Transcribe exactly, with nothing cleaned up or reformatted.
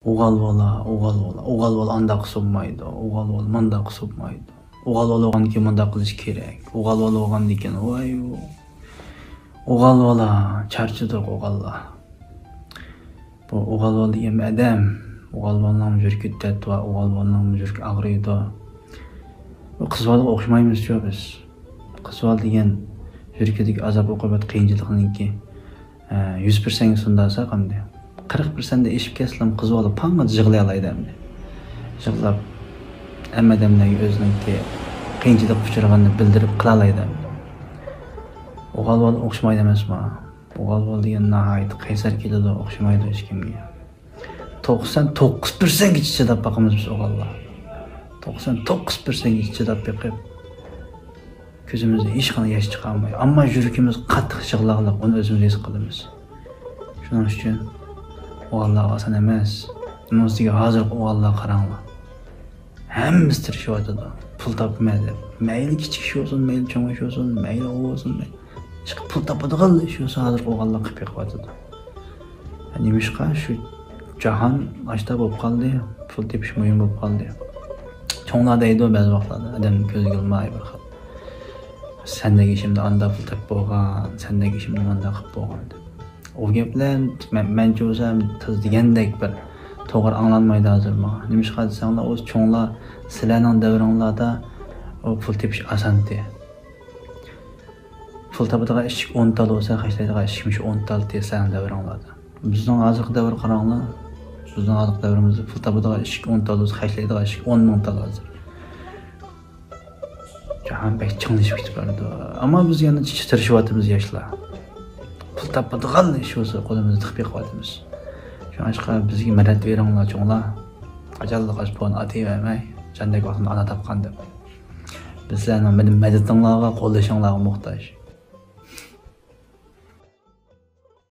ئوغال بالا، ئوغال بالا، ئوغال بالا ئانداق قىلسا بولمايدۇ، ئوغال بالا مانداق قىلسا بولمايدۇ. ئوغال بالا بولغاندىن كېيىن مۇنداق قىلىش كېرەك. ئوغال بالا بولغاندىن كېيىن، ۋاي، ئوغال بالا، چارچىدۇق ئوغاللار. بۇ ئوغال بالا دېگەن ئادەم، ئوغال بالىنىڭ يۈرىكىدە دەرد بار، ئوغال بالىنىڭ يۈرىكى ئاغرىيدۇ. بۇ قىز بالىغا ئوخشىمايمىزچۇ بىز. قىز بالا دېگەن يۈرىكىدىكى ئازاب-ئوقۇبەت قىيىنچىلىقنىڭكى، ئە، يۈز پىرسەنتكە سۇنداساق ئەمدى. قىرىق پىرسەنتتە ئېشىپ كەتسىلا قىز بالا پاڭ يىغلايالايدۇ ئەمدى. يىغلاپ، ھەممە ئادەملەرگە ئۆزىنىڭكى قىيىنچىلىققا ئۇچرىغىنىنى بىلدۈرۈپ قىلالايدۇ ئەمدى. ئوغال بالا ئوخشىمايدۇ ئەمەسمۇ؟ ئوغال بالا دېگەن ناھايىتى قەيسەر كېلىدۇ، ئوخشىمايدۇ ھېچكىمگە. توقسان توققۇز پىرسەنتكىچە چىداپ باقىمىز بىز ئوغاللار. توقسان توققۇز پىرسەنتكىچە چىداپ بېقىپ، كۆزىمىزدىن ھېچقانداق ياش چىقارماي، ئەمما يۈرىكىمىز قاتتىق يىغلاقلىق، ئۇنى ئۆزىمىز ھېس قىلىمىز. شۇنىڭ ئۈچۈن ئوغاللارغا ئاسان ئەمەس. ئۇنىڭ ئۈستىگە ھازىرقى ئوغاللارغا قاراڭلار. ھەممىسى تىرىشىۋاتىدۇ. پۇل تاپىمەن دەپ. مەيلى كىچىك ئىش بولسۇن، مەيلى چوڭ ئىش بولسۇن، مەيلى ئۇ بولسۇن، مەيلى ئىشقا پۇل تاپىدىغان ئىش بولسا ھازىرقى ئوغاللار قىلىپ بېقىۋاتىدۇ. نېمىشقا شۇ جاھان ئاشتا بولۇپ قالدى، پۇل تېپىش مۇھىم بولۇپ قالدى. چوڭلار دەيدۇ بەزى ۋاقىتلاردا، ئادەمنىڭ كۆزىگە ئىلماي بىر خىل. سەندەك ئىشىمدا ئاندا پۇل تېپىپ بولغان، سەندەك ئىشىمدا ماندا قىلىپ بولغان دەپ. ئۇ گەپلەر مەن، مەنچە بولسام تېز دېگەندەك بىر توغرا ئاڭلانمايدۇ ھازىر ماڭا. نېمىشقا دېسەڭلار، ئۇ چوڭلار سىلەرنىڭ دەۋرىڭلاردا ئۇ پۇل تېپىش ئاسانتى. پۇل تاپىدىغان ئىشىك ئون تال بولسا، خەجلەيدىغان ئىشىك مۇشۇ ئون تال سىلەرنىڭ دەۋرىڭلاردا. بىزنىڭ ھازىرقى دەۋر قاراڭلار. بىزنىڭ ھازىرقى دەۋرىمىزدە پۇل تاپىدىغان ئىشىك ئون تال بولسا، خەجلەيدىغان ئىشىك ئون مىڭ تال ھازىر. جاھان بەك چىڭلىشىپ كېتىپ بارىدۇ. ئەمما بىز يەنە تىرىشىۋاتىمىز ياشلار. پۇل تاپىدىغان ئىش بولسا قولىمىزدا تىقىپ بېقىۋاتىمىز. شۇڭلاشقا بىزگە مەدەت بېرىڭلار چوڭلار. قاچانلىق ئاش پۇلنى ئاتىۋەرمەي، سەندەك ۋاقتىدا ئانا تاپقان دەپ. بىز سىلەرنىڭ مەدە-، مەدىتىڭلارغا، قوللىشىڭلارغا موھتاج.